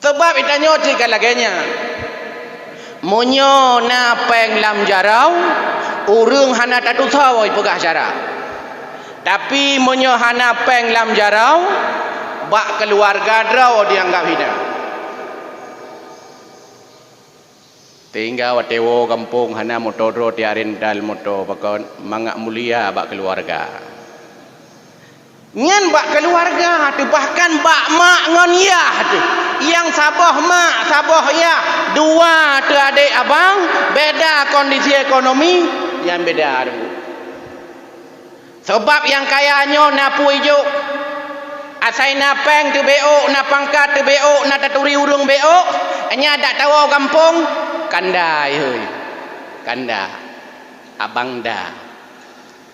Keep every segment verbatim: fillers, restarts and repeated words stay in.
Sabab geutanyoe cit ka lagée nyan. Meunyoe na péng lam jaroe, ureuëng hana tatusoe jipeugah syara. Tapi meunyoe hana péng lam jaroe, bak keuluwarga droe jianggab hina. Sehingga watée woe gampông hana moto droe tiak rental moto pakon mangat mulia bak keuluwarga. Nyan bak keuluwarga teuh, bahkan bak mak ngon yah teuh. Nyang saboh mak, saboh yah, dua teuh adék abang, beda kondisi ekonomi, nyan beda teuh. Sabab nyang kaya nyoe na peue ijok. Asai na péng teuh bék, na pangkat teuh bék, na taturi ureuëng bék, nyan dak tawoe gampông, kanda, hei. Kanda. Abang da.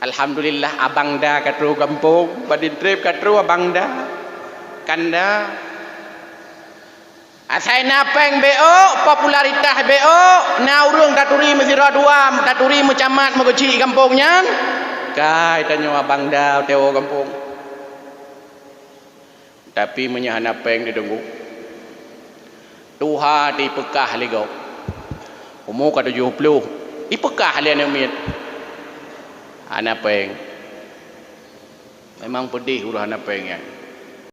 Alhamdulillah, abang da ka troh gampông, padum treb ka troh abang da. Kanda. Asai na péng bék, popularitas bék, na ureuëng taturi meusidroe dua, taturi meucamat meugeuchik gampông nyan, kai tanyoe abang da tewoe gampông. Tapi meunyoe hana péng di deungon, tuha dipeugah lé gob, umu ka tujoh ploh, dipeugah lé aneuëk miet, hana péng. Memang peudeh ureuëng hana péng nyan.